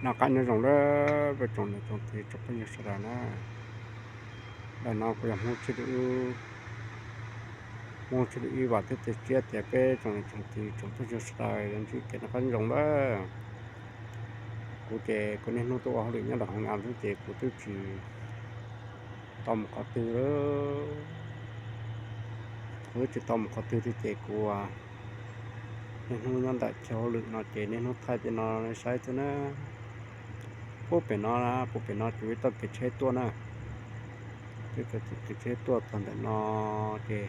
Noj qab nyob zoo lawm peb tsoom niam tsoom txiv tsoom phooj ywg sawv daws na. Ntawm no kuv yog Hmoob Tsib Lub, Hmoob Tsib Lub Ib Vam thiab tej tsiab tias peb tsoom niam tsoom txiv tsoom phooj ywg sawv daws yuav ntsib kev noj qab nyob zoo lawm. Kuv ces kuv niaj hnub tuaj ua hauj lwm nyob rau hauv nas xwb ces kuv twb tsis tau mus qhov twg, kuv twb tsis tau mus qhov twg thiab ces kuv niaj hnub nyob ntawm chaw hauj lwm no ces niaj hnub thaij tej no saib xwb na. Puag pem no, puag pem no ces peb taug kev tsheb tuaj na. Peb taug kev tsheb tuaj txog ntawm no ces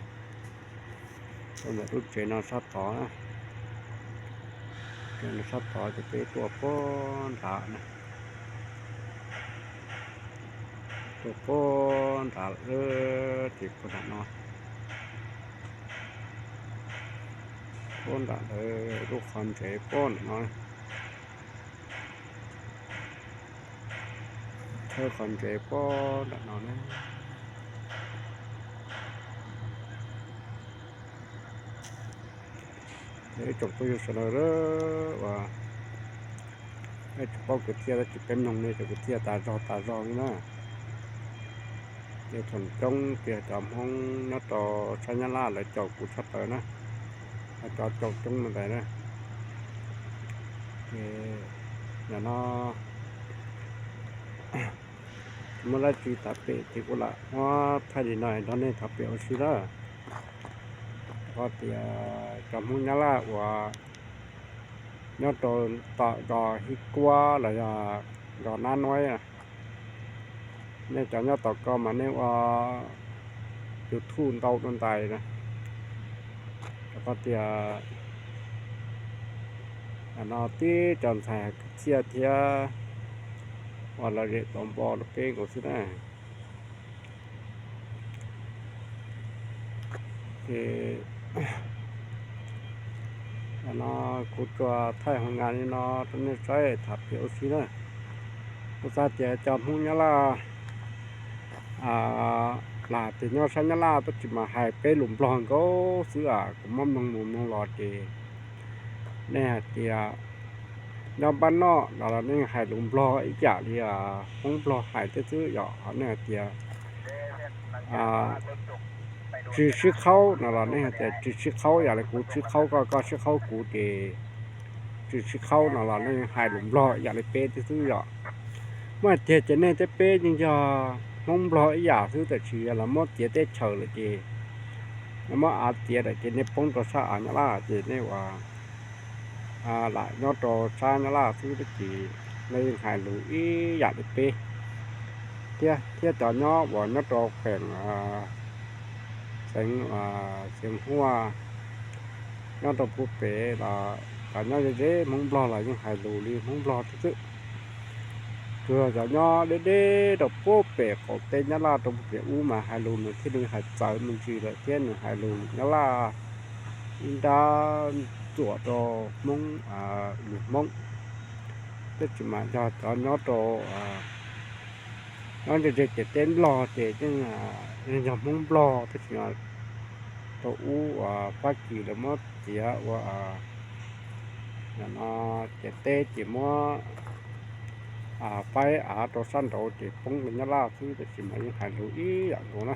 tuaj ntawm lub tsev no sab tod na. Tsev no sab tod ces peb tuaj puag nrad na. Tuaj puag nrad lawm ces puag nram no, puag nram lawv lub qhov ntsev puag nram no, thawb qhov ntsev puag nram no na. Ces ib tsoom phooj ywg sawv daws uas nej tsis paub kwv txhiaj tab sis peb mloog nej cov kwv txhiaj tas zog tas zog li na. Ces thaum coob ces cov Hmoob nyob rau sab Nyab Laj lawv caum kuv tshaj plaws na, cov caum coob no ntawd na. Ces nim no tsis muaj dab tsi tham pem ces kuv lam muab thaij li no nrog nej tham pem ua si lawm. Rau qhov tias cov Hmoob Nyab Laj uas nyob rau tom zos Hib Kuab los yog zos Nab Nuaib, nej cov nyob tom ko mas nej ua YouTube ntau dua ntais na. Rau qhov tias no tib cov ntxhais hais kwv txhiaj thiab uas lom zem tau npo rau peb nkaus xwb na. Ces no kuv tsuas thaij hauv nas li no rau nej saib tham pem ua si na. Kuv xav tias cov Hmoob Nyab Laj lam tias nyob sab Nyab Laj tab sis mas hais peb lus Nplog nkaus xwb as, kuv muab mloog mus mloog los ces nej hais tias nyob npab noj no los nej hais lus Nplog ib yam li Hmoob Nplog hais thiab xwb yom. Nej hais tias tsis sib qhaub no los nej hais tias tsis sib qhaub, yam li kuv sib qhaub koj, koj sib qhaub kuv ces tsis sib qhaub no los nej hais lus Nplog yam li peb thiab xwb yom. Muaj hais tiag ces nej thiab peb yeej yog Hmoob Nplog ib yam xwb, tab sis los muab txiav teb chaws lawm ces, muab av txiav lawm ces nej poob rau sab av Nyab Laj ces nej ua lam nyob rau sab Nyab Laj xwb tab sis nej yeej hais lus ib yam li peb thiab, thiab cov nyob uas nyob rau kheem xeev, xeev Huaj, nyob rau puag pem los cov nyob ze ze Hmoob Nplog los yeej hais lus li Hmoob Nplog thiab xwb. Tsuas yog cov nyob deb deb rau puag pem qaum teb Nyab Laj rau puag pem ub mas hais lus nws thiaj li hais txawv me ntsis lawm thiab nws hais lus Nyab Laj ib nrab txuam rau Hmoob, lus Hmoob. Tab sis mas yog cov nyob rau nyob ze ze ciam teb Nplog ces yeej yog Hmoob Nplog tab sis rau ub Fab Kis lawv muab txiav ua no ciam teb ces muab faib av rau sab nraud ces poob rau Nyab Laj xwb, tab sis mas yeej hais lus ib yam nkaus na.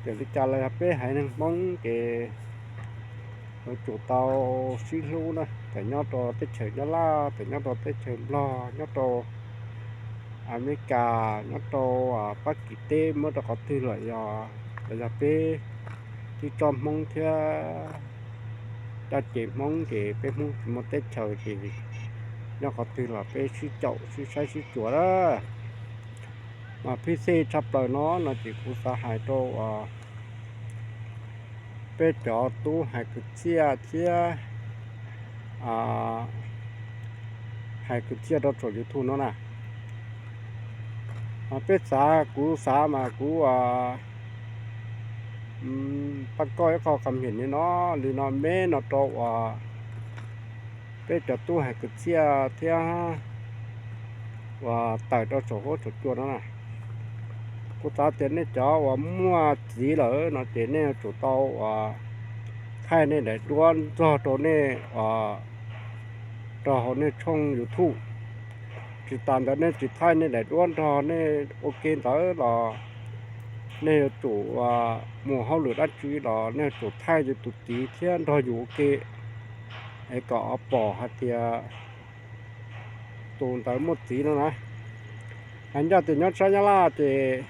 Ces li cas los yog peb haiv neeg Hmoob ces yuav tsum tau sib hlub na, txawm nyob rau teb chaws Nyab Laj, txawm nyob rau teb chaws Nplog, nyob rau Amelikas, nyob rau Fab Kis teb, muab rau qhov twg los yog, los yog peb tib tsob Hmoob thiab caj ces Hmoob ces peb Hmoob tsis muaj teb chaws ces nyob qhov twg los peb sib caum sib saib sib xyuas na. Mas phij xej tshaj plaws no no ces kuv xav hais rau peb cov tub hais kwv txhiaj thiab hais kwv txhiaj rau saum YouTube no na. Peb xav, kuv xav mas kuv pab koj ib qho qhov mem li no, li no me no rau uas peb cov tub hais kwv txhiaj thiab uas tawm rau saum huab saum cua no na. Kuv xav tias nej cov uas muaj txiv lawm no ces nej yuav tsum tau uas thaij nej daim duab ntxog rau nej uas rau hauv nej tshooj YouTube. Tsis tas ntawd nej tsis thaij nej daim duab nrog nej ua ke ntawd los nej yuav tsum mus hauj lwm dab tsi los nej yuav tsum thaij yus tus txiv thiab nrog yus ua ke es kom pom hais tias tus ntawd muaj txiv no na. Hais ncaj tias nyob sab Nyab Laj ces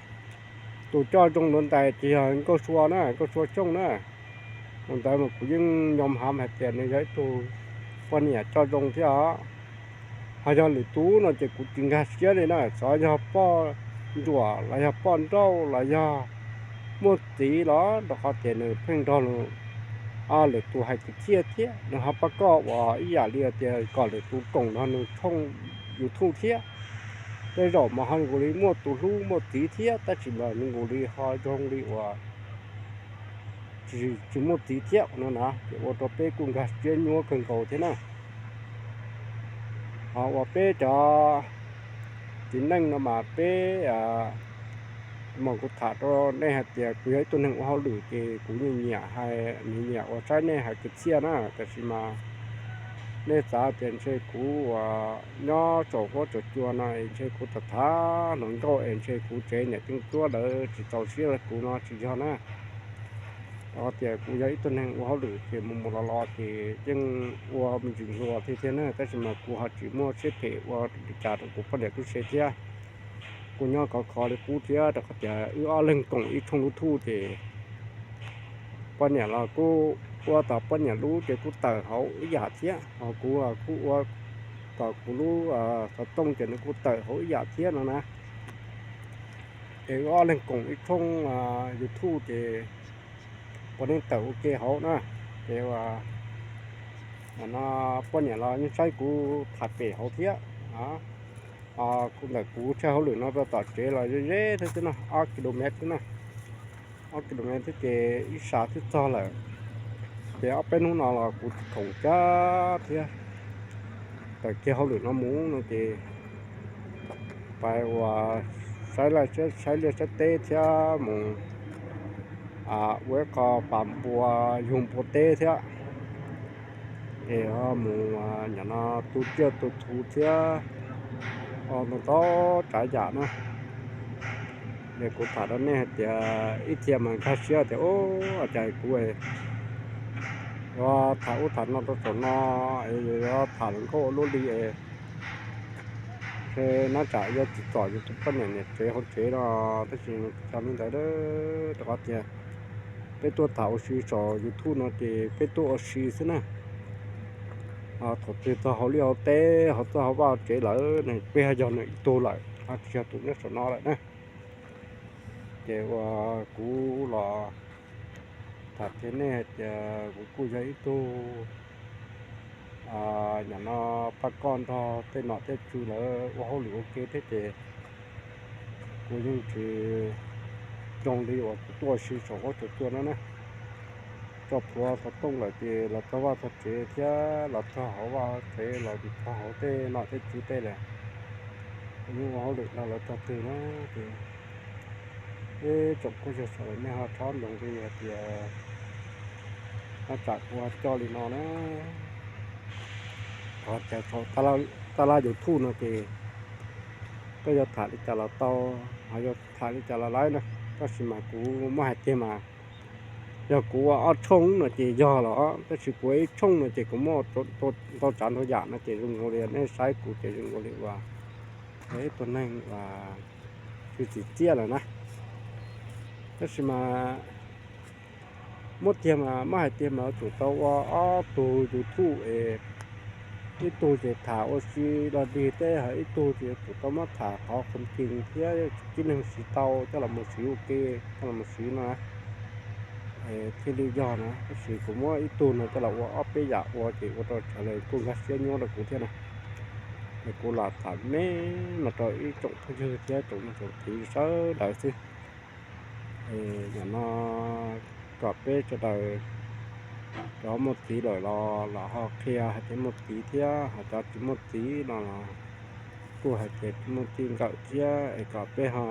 tus coj zoo ntawd ntais ces yog Nkauj Sua na, Nkauj Sua Xyooj na. Tus ntawd mas kuv yeej nyom hav hais tias nws yog ib tug poj niam coj zoo thiab os. Ho yog lwm tus no ces kuv tsis nkag siab li na, xyov yog poj ntsuam los yog poj nrauj los yog muaj txiv los rau qhov tias nws pheej nrog lwm tus hais kwv txhiaj thiab nws ho pab koj uas ib yam li tias kom lwm tus koom nrog nws tshooj YouTube thiab. Tej zaum mas ho nkaus li muaj tus hlub muaj txiv thiab tab sis mas nws nkaus li ho zoo li uas tsis muaj txiv thiab no na, ces ua rau peb kuj nkag siab nyuaj kawg nkaus thiab na. Ho uas peb cov txiv neej no mas peb, mas kuv tham rau nej hais tias kuv yog ib tug neeg ua hauj lwm ces kuv nyiam nyiam hais, nyiam nyiam uas saib nej hais kwv txhiaj na, tab sis mas nej xav tias ntshe kuv uas nyob saum huab saum cua no ntshe kuv tham tham hluas nkauj es ntshe kuv tsev niam tsev tub lawv tsis txaus siab rau kuv no tsis yog na. Rau qhov tias kuv yog ib tug neeg ua hauj lwm ces mus mus los los ces yeej ua me ntsis hluas thiab thiab na, tab sis mas kuv ho tsis muaj siab phem ua li cas rau kuv poj niam tub se thiab. Kuv nyob khov kho li qub thiab rau qhov tias wb ob leeg koom ib tshooj YouTube ces poj niam los kuj ua tom poj niam lub ces kuj tawm hauv ib yam thiab, ho kuv kuj ua tom kuv lub xov tooj ces nws kuj tawm hauv ib yam thiab no na. Es wb ob leeg koom ib tshooj YouTube ces puav leej tawm ua ke hauv na. Ces no poj niam los yeej saib kuv tham pem hauv thiab. Kuv ntawm kuv tshaj hauj lwm no rau tom tsev los ze ze thiab xwb na, ob kilomev xwb na. Ob kilomev thiab ces ib sab twb txog lawm. Ces ob peb hnub no los kuv tsis khoom cab thiab, tawm kiag hauj lwm no mus no ces pais uas saib liaj saib teb thiab mus ua ib qho pas npua yug npua teb thiab. Es ho mus nyom no tu tsiaj tu txhu thiab ntau ntau tsav yam na. Es kuv tham rau nej hais tias ib txhia mas nkag siab tias ua cas kuv yuav tham ub tham no rau saum no, es yuav tham hluas nkauj ua luaj li es ntshe nab tsam yuav tsis txom yus tus poj niam niam tsev hauv tsev no, tab sis tsis yog li ntawd. Rau qhov tias peb tuaj tham ua si saum YouTube no ces peb tuaj ua si xwb na. Thaum twg txog hauv liaj hauv teb ho txog hauv vaj hauv tsev lawm ne peb ho yog nws ib tug lawm, ho tsis yog tus nyob saum no lawm na. Ces uas kuv los tham qhia nej hais tias kuv kuj yog ib tug nyom no pab koj nrog tej nom tej tswv lawv ua hauj lwm ua ke thiab ces kuv yeej tsis zoo li uas kuv tuaj ua si saum huab saum cua no na. Tso plhuav xov tooj lawm ces los txog vaj txog tsev thiab los txog hauv vaj hauv tsev los txog hauv tej nom tej tswv tej lawm, kuv yeej ua hauj lwm nrog lawv txog twg na. Ces ib tsoom phooj ywg sawv daws nej ho txhob ntsoov li hais tias nab tsam kuv ho coj li no na. Qhov tias saum tab laj YouTube no ces koj yuav tham li cas los tau, ho yuav tham li cas los laib na, tab sis mas kuv muab hais tiag mas yog kuv ua ob tshooj no ces yog los, tab sis kuv ua ib tshooj no ces kuv muaj ntau tsav ntau yam no ces zoo nkaus li nej saib kuv ces zoo nkaus li uas ib tug neeg uas tsis txim txiaj lawm na. Tab sis mas muab tiag mas muab hais tiag mas yuav tsum tau ua ob tug YouTube es ib tug ces tham ua si dog dig teb, ho ib tug ces yuav tsum tau muab tham qhov qhov tseeb thiab tib neeg siv tau coj los mus siv ua ke, coj los mus siv no na, thiaj li yog na. Tab sis kuv muab ib tug no coj los ua ob peb yam ua ces ua rau sawv daws kuj nkag siab nyuaj rau kuv thiab na. Es kuv lam tham me no rau ib tsoom phooj ywg thiab tsoom niam tsoom txiv sawv daws xwb. Nim no kom peb sawv daws cov muaj txiv lawm los los ho qhia hais tias muaj txiv thiab, ho cov tsis muaj txiv no los kuj hais tias tsis muaj txij nkawm thiab, es kom peb ho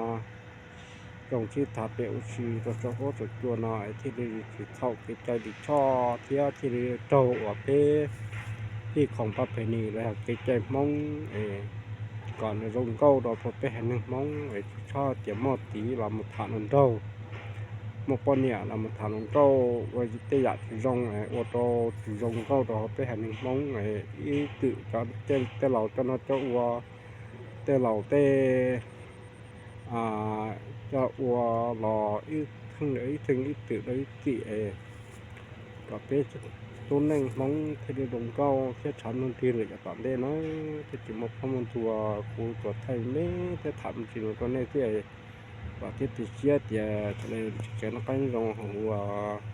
zoo sib tham pem ua si rau saum huab saum cua no es thiaj li tsis txhaum kev cai lis choj thiab thiaj li raug uas peb hij khoom pab phem nis los yog kev cai Hmoob es kom nws zoo nkauj rau peb haiv neeg Hmoob es tsis txhob tias muaj txiv los mus tham nraug, muaj poj niam los mus tham hluas nkauj ua tej yam tsis zoo, ua rau tsis zoo nkauj rau peb haiv neeg Hmoob. Ib txwm cov tej laus coj noj coj ua, tej laus tej coj ua los ib theej ib txwm rau ib txwm es kom peb tub neej Hmoob thiaj li zoo nkauj thiab tshav ntuj nrig lawm yav tom ntej na, thiaj tsis muaj phooj muaj ywg. Kuv tsuas thaij me thiab tham me ntsis no rau nej xwb, vam thiab cia siab tias thaum no tsev noj qab nyob zoo hauv